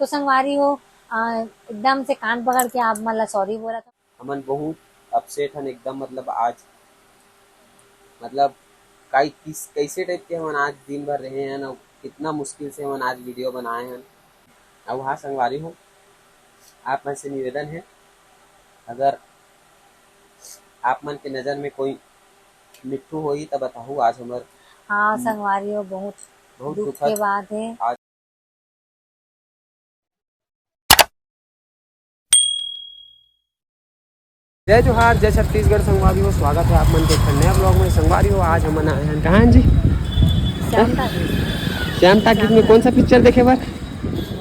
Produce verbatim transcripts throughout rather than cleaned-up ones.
तो संगवारी हो, आ, एकदम से कान पकड़ के आप मन ला सॉरी बोलत हँव। हमन बहुत अपसेट हन एकदम, मतलब आज, मतलब काई किस, कैसे टाइप के हमन आज दिन भर रहे हन अउ कितना मुश्किल से हमन आज वीडियो बनाए हन। अउ हाँ संगवारी हो, आप मन से निवेदन हे, अगर आप मन के नजर में कोई मिट्ठू होही त बताहू। आज हमर हाँ संगवारी हो, बहुत बहुत दुख दुखद के बात हे। आज जय जोहार, जय छत्तीसगढ़ संगवारी हो, स्वागत हे आप मन के एक ठन नया ब्लॉग में। संगवारी हो, आज हमन आए हन कहाँ जी? श्याम टाकीज। श्याम टाकीज में कौन सा पिक्चर देखे बर?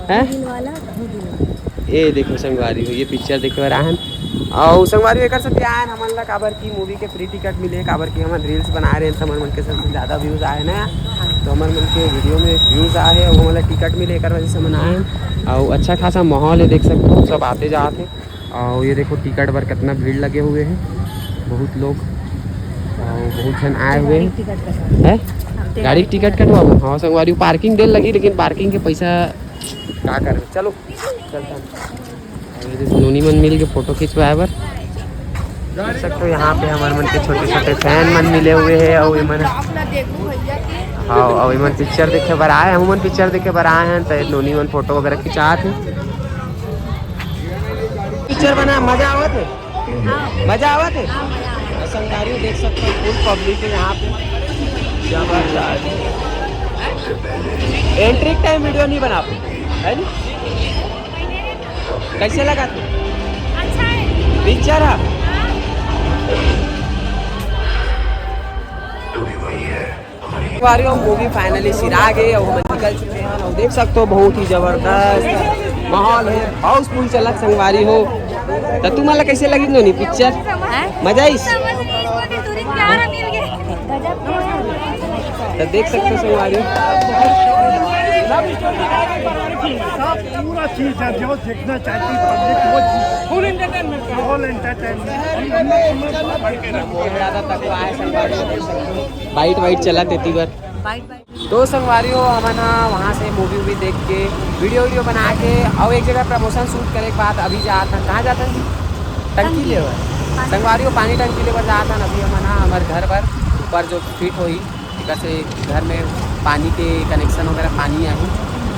हैं? दिन वाला, दू दिन वाला। ये देखो संगवारी हो, ये पिक्चर देखे बर आए हन। अउ संगवारी हो, एकर सेती आए हन हमन ला, काबर की मूवी के फ्री टिकट मिले, काबर की हमन रील्स बनाए रहे हन, त हमर मन के सबसे ज्यादा व्यूज आए ना, तो हमर मन के वीडियो में व्यूज आए हे, वो हमन ला टिकट मिले, एकर वजह से हमन आए हन। अउ अच्छा खासा माहौल हे, देख सकते हो सब आते जाते। अउ ये देखो टिकट बर कितना भीड़ लगे हुए हे, बहुत लोग अउ बहुत झन आए हुए हे। टिकट कटा है? अब गाड़ी के टिकट कटवाबो। हाँ संगवारी, पार्किंग दे लगी, लेकिन पार्किंग के पैसा का करबे। चलो चलता हूँ। अउ ये देखो नोनी मन मिल के फोटो खिंचवाए बर। देख सकते हो यहाँ पे हमर मन के छोटे छोटे फैन मन मिले हुए हे। अउ एमन, हाँ, अउ एमन पिक्चर देखे बर आए, हमन पिक्चर देखे बर आए हन, त नोनी मन फोटो वगैरह खिंचात हे। पिक्चर बना, मजा आवत हे, मजा आवत हे। संगवारी देख सकते हो फुल पब्लिक है यहाँ पे, जबरदस्त। एंट्री टाइम वीडियो नहीं बना पाए, है नी? कैसे लगा तू? अच्छा है। पिक्चर है? हाँ। संगवारी हो, मूवी फाइनली सिरा गे अउ हम निकल चुके हैं। अउ देख सकते हो बहुत ही जबरदस्त माहौल है, हाउसफुल चलत संगवारी हो। त तुमन ला कैसे लगिस नोनी पिक्चर? हैं? मजा आइस? समझ नहीं, इसको भी दूरी प्यारा मिल गया। त देख सकते हो संगवारी हो। सब पूरा चीज है, जो देखना चाहती है पब्लिक, वो चीज। फुल एंटरटेनमेंट। फुल एंटरटेनमेंट। बहुत ज्यादा तकवा है संगवारी हो, देख सकते हो। बाइट वाइट चला तेती बर। Bite bite. तो संगवारी हो, हमन ह वहाँ से मूवी वूवी देख के, वीडियो वीडियो बना के, अउ एक जगह प्रमोशन शूट करे के बाद अभी जात हन। कहाँ जात हन? टंकी टंकी। लेबर। पानी। संगवारी हो, पानी टंकी लेबर जात हन अभी हमन ह, हमर घर बर ऊपर जो फिट होही, एकर से घर में पानी के कनेक्शन वगैरह पानी आही,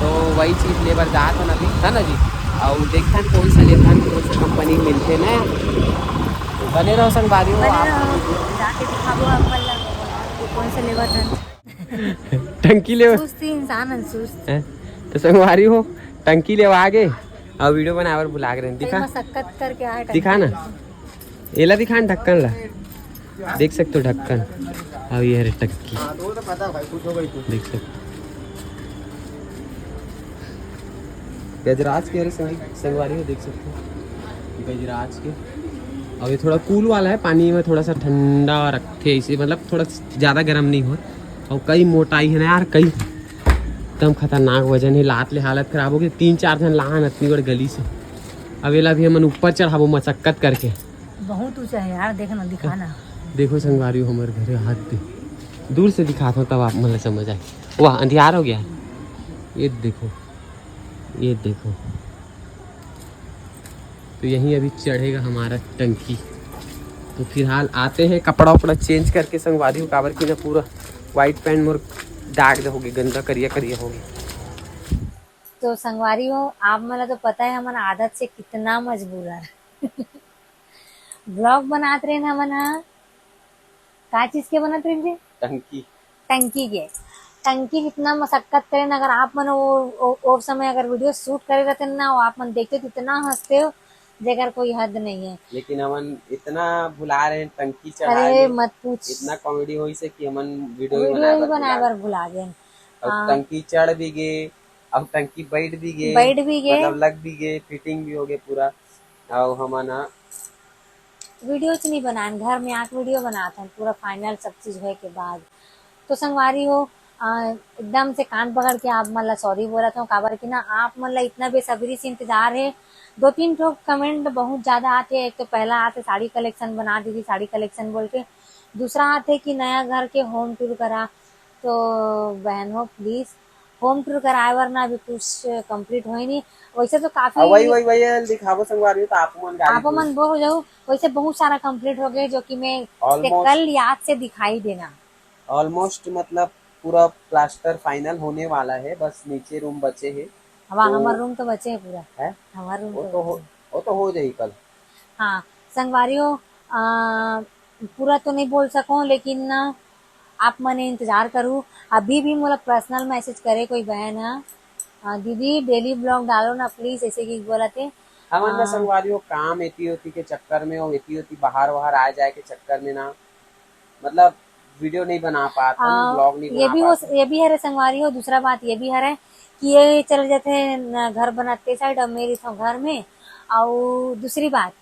तो वही चीज लेबर जात हन अभी, है ना जी? अउ देखथन कौन सा लेथन, कौन सा कंपनी मिलथे ना, तो बने रहो संगवारी हो बने आप। रहो, जाके दिखाबो आप मन ला, कौन सा लेबर हन। टंकी ले सुस्ती इंसान हन, सुस्त। हैं? तो संगवारी हो, टंकी लेवा गे, अउ वीडियो बनाए बर भुला गे रहेन। दिखा, मशक्कत करके आए दिखा ना, टंकी। एला दिखा ना ढक्कन ला, देख सकते हो ढक्कन। अउ ये हरे टंकी, देख सकते हो। गजराज के हरे संगी-, संगवारी हो, देख सकते हो गजराज के। अउ ये थोड़ा कूल वाला है, पानी में थोड़ा सा ठंडा रखथे इसे, मतलब थोड़ा ज्यादा गर्म नहीं हो। अउ कई मोटाई है ना यार, कई एकदम खतरनाक वजन है, लात ले हालत खराब हो गई। तीन चार झन लाहन अतनी बड़ गली से। अब एला भी हमन ऊपर चढ़ाबो मशक्कत करके। बहुत ऊंचा है यार, देखना, दिखाना। देखो संगवारी हो, हमर घर हाथ दे, दूर से दिखात हूँ तब आप मन ला समझ आए। वाह, अंधियार हो गया। ये देखो, ये देखो, तो यहीं अभी चढ़ेगा हमारा टंकी। तो फिलहाल आते हैं, कपड़ा उपड़ा चेंज करके संगवारी हो, काबर की ना पूरा व्हाइट पैंट मोर दाग दे होगे, गंदा करिया करिया होगे। तो संगवारी हो, आप मन ला तो पता है हमन आदत से कितना मजबूर है। ब्लॉग बनात रहे हमन हा, का चीज के बनत रहे जी? टंकी। टंकी के। टंकी कितना मशक्कत करे ना, अगर आप मन वो, वो, वो समय अगर वीडियो शूट करे रहते ना, वो आप मन देखते तो इतना हंसते हो, जेकर कोई हद नहीं है। लेकिन हमन इतना भुला रहे हैं, टंकी चढ़ा अरे गे, मत पूछ। इतना कॉमेडी होइस हे कि हमन वीडियो ही वीडियो बनाए ही बर बनाए भुला बर भुला गए। और हाँ। टंकी चढ़ भी गए, अब टंकी बैठ भी गए, बैठ भी गए। मतलब लग भी गए, फिटिंग भी हो गए पूरा। और हमन हा वीडियो च नहीं बनान, घर में आके वीडियो बनात हन, पूरा फाइनल सब चीज होए के बाद। तो संगवारी हो, अ, एकदम से कान पकड़ के आप मन ला सॉरी बोलत हूँ, काबर कि ना आप मन ला इतना बेसब्री से इंतजार है। दो तीन ठो कमेंट बहुत ज्यादा आते हैं, एक तो पहला आते साड़ी कलेक्शन बना दीदी, साड़ी कलेक्शन बोल के, दूसरा आते कि नया घर के होम टूर करा। तो बहन हो प्लीज होम टूर कराए बर ना अभी कुछ कंप्लीट होए नहीं। वैसे तो काफी अब वही, वही, वही दिखाबो संगवारी हो, तो आप मन गाड़ी आप मन बोर हो जाओ। वैसे बहुत सारा कंप्लीट हो गए, जो कि मैं Almost। कल याद से दिखाई देना। Almost मतलब पूरा प्लास्टर फाइनल होने वाला है, बस नीचे रूम बचे है। हमार, तो हमार रूम तो बचे है पूरा। है? हमार रूम वो तो तो हो, बचे है। वो तो हो जाई कल। हाँ, संगवारी हो, आ, पूरा तो नहीं बोल सको, लेकिन ना, आप मने इंतजार करू। अभी भी मोला पर्सनल मैसेज करे कोई बहन ह, "आ, दीदी, डेली ब्लॉग डालो ना प्लीज", ऐसे कि बोला थे। हमन ना आ, संगवारी हो, काम एती ओती के चक्कर में और एती ओती बाहर वाहर आए जाए के चक्कर में ना, मतलब वीडियो नहीं बना पात हन, आ, ब्लॉग नहीं ये बना भी हो, पात हन। ये भी हरे संगवारी हो। दूसरा बात ये भी हरे कि ये चले जाते न घर बनाते साइड, और मेरी तो घर में, और दूसरी बात,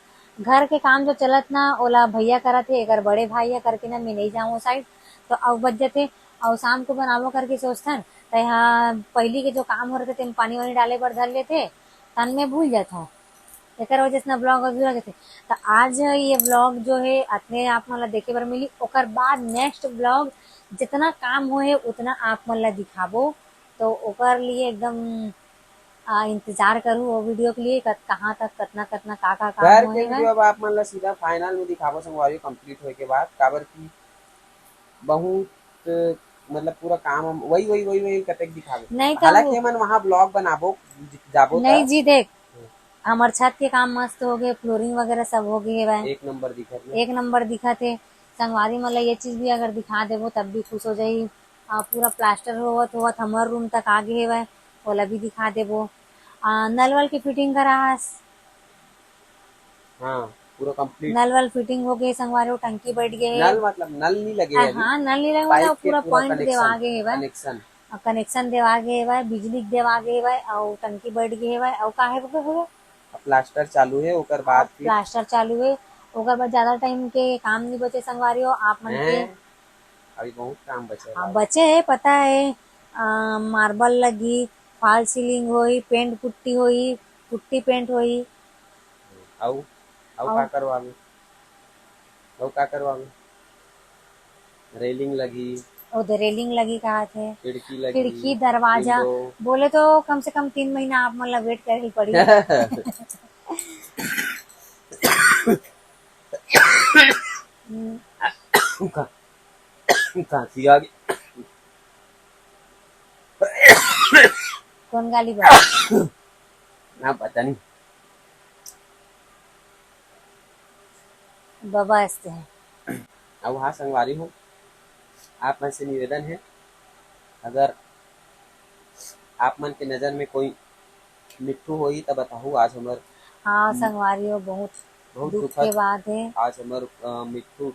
घर के काम जो चलत ना, ओला भैया करत हे, एकर बड़े भाई हे करके ना, मैं नहीं जाऊँ साइड, तो अब बच जाते। और शाम को बनाबो करके सोचथन, तो यहाँ पहली के जो काम हो रहे थे, तेम पानी वानी डाले बर धर लेते, तन में भूल जाता हूँ, एकर वजह से ना ब्लॉग अधूरा जाते। तो आज ये ब्लॉग जो है, अतने आप मन ला देखे बर मिली, ओकर बाद नेक्स्ट ब्लॉग जितना काम होए, उतना आप मन ला दिखाबो। तो ओकर लिए एकदम, आ, इंतजार करू वो वीडियो के लिए, कत-, कहाँ तक, कतना, कतना, का, का काम घर होए के वीडियो अब आप मन ला सीधा फाइनल में दिखाबो संगवारी, कंप्लीट होए के बाद, काबर कि बहुत, मतलब, पूरा काम हम वही, वही, वही, वही कतेक दिखाबो। नहीं तो हालांकि वो हमन वहाँ ब्लॉग बनाबो, ज-, जाबो नहीं त। जी, देख, हम्म। हमर छत के काम मस्त हो गए, फ्लोरिंग वगैरह सब हो गए हेवय। एक नंबर दिखत हे। एक नंबर दिखत हे। संगवारी मन ला ये चीज भी अगर दिखा देबो, तब भी खुश हो जाही। आ, पूरा प्लास्टर होवत होवत हमर रूम तक आ गे हेवय, ओला भी दिखा देबो। आ, नल वल के फिटिंग करा हस? हाँ, पूरा कंप्लीट। नल वल फिटिंग हो गे संगवारी हो, टंकी बैठ गे हे। नल मतलब नल नहीं लगे आ, हे अभी। हाँ, नल नहीं लगे, पाइप मतलब के पूरा पूरा पॉइंट कनेक्शन, देवा गे हेवय। कनेक्शन। आ, कनेक्शन देवा गे हेवय, बिजली के देवा गे हेवय, अउ टंकी बैठ गे हेवय, अउ का हे बोले हेवय? अब प्लास्टर चालू हे, ओकर बाद अब फिर प्लास्टर चालू हे, ओकर बाद ज्यादा टाइम के काम नहीं बचे संगवारी हो, आप मन के। हैं? अभी बहुत काम बचे हे हाँ, बाबू। बचे हे, पता हे, आ, मार्बल लगी, फॉल सीलिंग होई, पेंट पुट्टी होई, पुट्टी पेंट होई। अउ, अउ अउ? का करवावे? अउ का करवावे? रेलिंग लगी। ओ, दे रेलिंग लगी कहा थे। खिड़की लगी, खिड़की, दरवाजा। विंडो। बोले तो कम से कम तीन महीना आप मन ला वेट करे ही पड़ी। हम्म। का-, खांसी आ गई। कौन गाली बा? ना, पता नहीं। बाबा ऐसे हैं। अब हाँ संगवारी हो, आप मन से निवेदन हे, अगर आप मन के नजर में कोई मिट्ठू होही त बताहू। आज हमर हाँ, हम्म। संगवारी हो, बहुत बहुत दुख दुखद के बात हे। आज हमर, अ, मिट्ठू